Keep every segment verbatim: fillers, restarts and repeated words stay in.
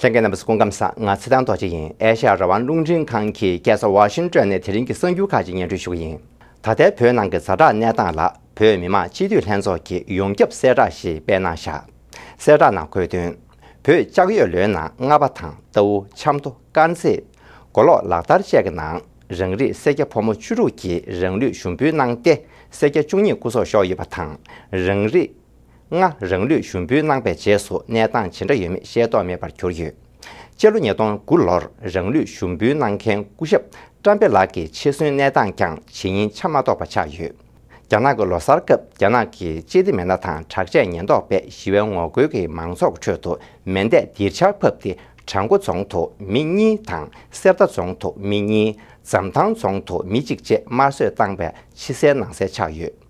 ལྷན་རྒྱས་རྣམ་པ་ཚོ་སྐུ་ཁམས་བཟང་། ང་ཚེ་བརྟན་རྡོ་རྗེ་ཡིན། ཨེ་ཤ་ཡ་རང་དབང་རླུང་འཕྲིན་ཁང་གི་རྒྱལ་ས་ཝ་ཤིང་ཏོན་ནས་དེ་རིང་གི་གསར་འགྱུར་ཁག་ཅིག་སྙན་སྒྲོན་ཞུ་གི་ཡིན། ད་ལྟའི་བོད་ནང་གི་ཛ་དྲག་གནས་སྟངས་ལ་བོད་མི་མང་སྤྱི་འཐུས་ལྷན་ཚོགས་ཀྱིས་ཡོངས་ཁྱབ་གསལ་བསྒྲགས་ཤིག་སྤེལ་གནང་བཞག་གསལ་བསྒྲགས་ནང་འཁོད་དོན། བོད་ལྕགས་ཡོས་ལོའི་ནང་རྔ་པ་དང་རྟའུ། ཆབ་མདོ། དཀར་མཛེས། མགོ་ལོག་ལག་དར་བཅས་ཀྱི་ནང་རང་རིགས་སེར་སྐྱ་ཕོ་མོ་བཅུ་དྲུག་གིས་རང་ལུས་ཞུགས་འབུལ་གནང་སྟེ། སེར་སྐྱ་བཅུ་གཉིས་སྐུ་སྲོག་ཤོར་ཡོད་པ་དང་། རང་རིགས་ལྔ་རང་ལུས་ཞུགས་འབུལ་གནང་པའི་རྗེས་སུ་གནས་སྟངས་ཇི་འདྲ་ཡོད་མེད་ཤེས་རྟོགས་མེད་པར་གྱུར་ཡོད། སྤྱི་ལོ་ཉིས་སྟོང་དགུ་ལོར་རང་ལུས་ཞུགས་འབུལ་གནང་མཁན་སྐུ་ཞབས་བཀྲམ་པེ་ལགས་ཀྱི་འཆི་གསོན་གནས་སྟངས་ཀྱང་ཇི་ཡིན་ཆ་མ་རྟོགས་པ་ཆགས་ཡོད། རྒྱ་ནག་གི་ལོ་གསར་སྐབས་རྒྱ་ནག་གི་སྤྱི་བདེ་མི་སྣ་དང་དྲག་ཆས་ཉེན་རྟོག་པས་ཞི་བའི་ངོ་རྒོལ་གྱི་མང་ཚོགས་ཁྲོད་དུ་མེ་མདས་ལྡིར་ཆར་ཕབ་སྟེ། བྲག་འགོ་རྫོང་དུ་མི་གཉིས་དང་། གསེར་རྟ་རྫོང་དུ་མི་གཉིས། འཛམ་ཐང་རྫོང་དུ་མི་གཅིག་བཅས་དམར་གསོད་བཏང་བའི་ཕྱི་གསལ་ནང་གསལ་ཆགས་ཡོད།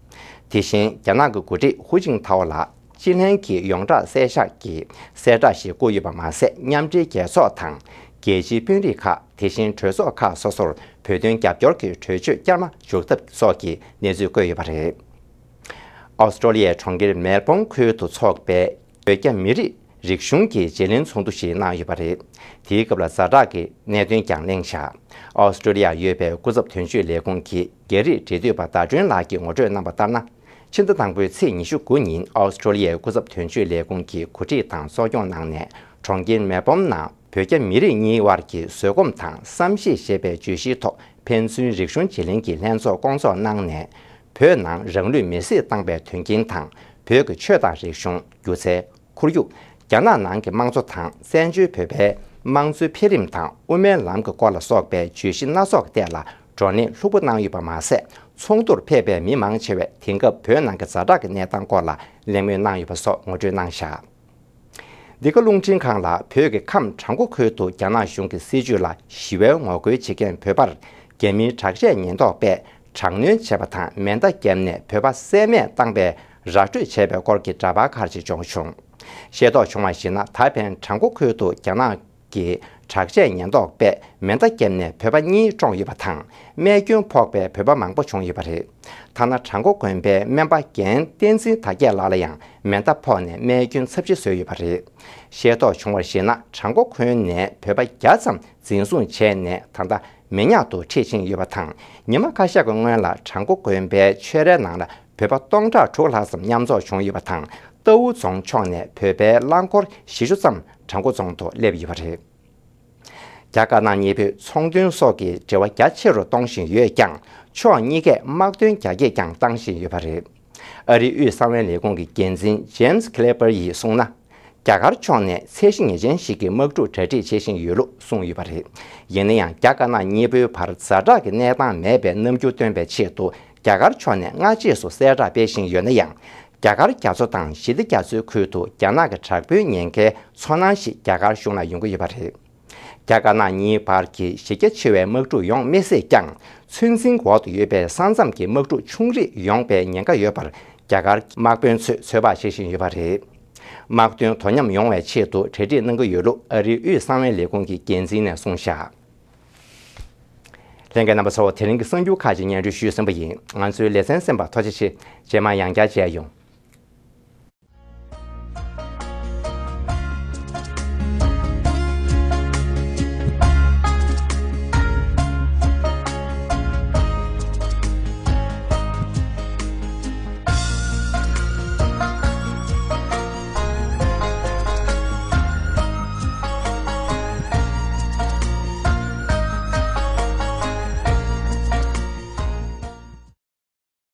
དེ་བཞིན་རྒྱ་ནག་གི་འགོ་ཁྲིད་ཧུའུ་ཅིན་ཐའོ་ལགས་སྤྱི་ལྷན་གྱི་ཡོངས་གྲགས་གསལ་བསྒྲགས་ཀྱི་གསལ་བསྒྲགས་ཤིག་བསྐུར་ཡོད་པ་མ་ཟད། མཉམ་འབྲེལ་རྒྱལ་ཚོགས་དང་རྒྱལ་སྤྱིའི་དཔོན་རིགས་ཁག་དེ་བཞིན་གྲོས་ཚོགས་ཁག་སོ་སོར་བོད་དོན་རྒྱབ་སྐྱོར་གྱི་གྲོས་ཆོད་བསྐྱར་མ་འཇོག་ཐབས་སོགས་ཀྱི་གནས་ཚུལ་བཀོད་ཡོད་པ་རེད། ཨོ་སི་ཀྲོ་ལི་ཡའི་གྲོང་ཁྱེར་མེལ་བོན་ཁུལ་དུ་འཚོགས་པའི་བོད་རྒྱ་མི་རིགས་རིག་གཞུང་གི་བརྗེ་ལེན་ཚོགས་འདུ་ཞིག་གནང་ཡོད་པ་རེད། དེའི་སྐབས་ལ་ཛ་དྲག་གི་གནད་དོན་ཀྱང་གླེང་བཞག་ཨོ་སི་ཀྲོ་ལི་ཡར་ཡོད་པའི་སྐུ་ཚབ་དོན་གཅོད་ལས་ཁུངས་ཀྱི་རྒྱ་རིགས་འབྲེལ་མཐུད་པ་ཟླ་སྒྲོན་ལགས་ཀྱིས་ངོ་སྤྲོད་གནང་བ་ལྟར་ན། ཕྱི་ཟླ་དང་པོའི་ཚེས་ཉི་ཤུ་དགུ་ཉིན་ཨོ་སི་ཀྲོ་ལི་ཡའི་སྐུ་ཚབ་དོན་གཅོད་ལས་ཁུངས་ཀྱིས་གོ་སྒྲིག་དང་གཙོ་སྐྱོང་གནང་ནས། གྲོང་ཁྱེར་མེལ་བོན་ནང་བོད་རྒྱ་མི་རིགས་གཉིས་དབར་གྱི་བཟོད་སྒོམ་དང་བསམ་ཤེས་ཞེས་པའི་བརྗོད་གཞིའི་ཐོག་ཕན་ཚུན་རིག་གཞུང་བརྗེ་ལེན་གྱི་ལྷན་ཚོགས་བསྐོང་ཚོགས་གནང་ནས། བོད་ནང་རང་ལུས་མེར་སྲེག་བཏང་པའི་དོན་རྐྱེན་དང་། བོད་ཀྱི་ཆོས་དང་རིག་གཞུང་། སྒྱུ་རྩལ། ཁོར་ཡུག་རྒྱ་ནག་ནང་གི་དམངས་གཙོ་དང་བཙན་བྱོལ་བོད་པའི་དམངས་གཙོའི་འཕེལ་རིམ་དང་དབུ་མའི་ལམ་གྱི་སྐོར་ལ་སོགས་པའི་བརྗོད་གཞི་སྣ་ཚོགས་ཀྱི་ཐད་ལ་བགྲོ་གླེང་ལྷུག་པོ་གནང་ཡོད་པ་མ་ཟད། ཚོགས་འདུར་ཕེབས་པའི་མི་མང་ཆེ་བས་དེང་སྐབས་བོད་ནང་གི་ཛ་དྲག་གི་གནས་སྟངས་སྐོར་ལ་གླེང་མོལ་གནང་ཡོད་པ་སོགས་ངོ་སྤྲོད་གནང་བཞག་འདི་ག་རླུང་འཕྲིན་ཁང་ལ་བོད་ཀྱི་ཁམས་བྲག་འགོ་ཁུལ་དུ་རྒྱ་ནག་གཞུང་གི་སྲིད་བྱུས་ལ་ཞི་བའི་ངོ་རྒོལ་བྱེད་མཁན་བོད་པར་རྒྱ་མིའི་དྲག་ཆས་ཉེན་རྟོག་པས་དྲག་གནོན་བྱས་པ་དང་མེ་མདའ་བརྒྱབ་ནས་བོད་པ་བསད་རྨས་བཏང་པའི་ར་སྤྲོད་བྱས་པའི་སྐོར་གྱི་འདྲ་པར་ཁག་ཅིག་བྱུང་བྱུང་། ཤེས་རྟོགས་བྱུང་བར་གཞིགས་ན། ད་ཕན་བྲག་འགོ་ཁུལ་དུ་རྒྱ་ནག་གི་དྲག་ཆས་ཉེན་རྟོག་པས་མེ་མདའ་བརྒྱབ་ནས་བོད་པ་གཉིས་བཀྲོངས་ཡོད་པ་དང་། རྨས་སྐྱོན་ཕོག་པའི་བོད་པ་མང་པོ་བྱུང་ཡོད་པ་རེད། ཐ་ན་བྲག་འགོ་དགོན་པའི་སྨན་པ་རྒན་བསྟན་འཛིན་དར་རྒྱས་ལགས་ལ་ཡང་མེ་མདའ་ཕོག་ནས་རྨས་སྐྱོན་ཚབས་ཆེ་བཟོས་ཡོད་པ་རེད། ཤེས་རྟོགས་བྱུང་བར་གཞིགས་ན། བྲག་འགོ་དགོན་ནས་བོད་པ་བརྒྱ་ཙམ་འཛིན་བཟུང་བྱས་ནས་ད་ལྟ་མེ་ཉག་ཏུ་ཁྲིད་ཕྱིན་ཡོད་པ་དང་། ཉི་མ་ཁ་ཤས་ཀྱི་སྔོན་ལ་བྲག་འགོ་དགོན་པའི་ཆོས་རའི་ནང་ལ་བོད་པ་སྟོང་ཕྲག་དྲུག་ལྷག་ཙམ་མཉམ་འཛོམས་བྱུང་ཡོད་པ་དང་། རྟའུ་རྫོང་ཕྱོགས་ནས་བོད་པའི་རླངས་འཁོར་བཞི་བཅུ་ཙམ་བྲག་འགོ་རྫོང་དུ་སླེབས་ཡོད་པ་རེད། རྒྱ་དཀར་ནག་གཉིས་པོས་ཚོང་དོན་སོགས་ཀྱི་འབྲེལ་བ་རྒྱ་ཆེ་རུ་གཏོང་བཞིན་ཡོད་ཀྱང་། ཕྱོགས་གཉིས་ཀས་དམག་དོན་རྒྱ་སྐྱེད་ཀྱང་བཏང་བཞིན་ཡོད་པ་རེད། ཨ་རིའི་དབུས་གསང་བའི་ལས་ཁུངས་ཀྱི་འགན་འཛིན་ཇེམ་སི་ཁི་ལེ་པར་ཡིས་གསུངས་ན། རྒྱ་གར་ཕྱོགས་ནས་ཚད་གཞི་ངེས་ཅན་ཞིག་གི་དམག་འཁྲུག་གྲ་སྒྲིག་བྱེད་བཞིན་ཡོད་ལུགས་གསུངས་ཡོད་པ་རེད། ཡིན་ན་ཡང་། རྒྱ་དཀར་ནག་གཉིས་པོའི་བར་ཛ་དྲག་གི་གནས་སྟངས་མེད་པའི་རྣམ་འགྱུར་སྟོན་པའི་ཆེད་དུ། རྒྱ་གར་ཕྱོགས་ནས་སྔ་རྗེས་སུ་གསལ་བསྒྲགས་སྤེལ་བཞིན་ཡོད་ན་ཡང་། རྒྱ་གར་རྒྱ་མཚོ་དང་ཞི་བདེ་རྒྱ་མཚོའི་ཁུལ་དུ་རྒྱ་ནག་གི་དྲག་པོའི་ཉེན་ཁའི་ཚོར་སྣང་ཞིག་རྒྱ་གར་གཞུང་ལ་ཡོང་གི་ཡོད་པ་རེད། རྒྱ་དཀར་ནག་གཉིས་བར་གྱི་གཞི་རྒྱ་ཆེ་བའི་དམག་འཁྲུག་ཡོང་མི་སྲིད་ཀྱང་། ཚོད་འཛིན་འོག་ཏུ་ཡོད་པའི་ས་མཚམས་ཀྱི་དམག་འཁྲུག་ཆུང་རིགས་ཡོང་པའི་ཉེན་ཁ་ཡོད་པར་རྒྱ་གར་དམག་དཔོན་ཚོས་ཚོད་དཔག་བྱེད་བཞིན་ཡོད་པ་རེད། དམག་དོན་དོ་མཉམ་ཡོང་བའི་ཆེད་དུ་གྲ་སྒྲིག་གནང་གི་ཡོད་ལུགས་ཨ་རིའི་དབུས་གསང་བའི་ལས་ཁུངས་ཀྱི་འགན་འཛིན་ནས་གསུངས་བཞག་ལྷན་རྒྱས་རྣམ་པ་ཚོ། དེ་རིང་གི་གསར་འགྱུར་ཁག་ཅིག་སྙན་སྒྲོན་ཞུས་ཟིན་པ་ཡིན། ང་ཚོའི་ལེ་ཚན་གསན་པར་ཐུགས་རྗེ་ཆེ། རྗེས་མ་ཡང་བསྐྱར་མཇལ་ཡོང་།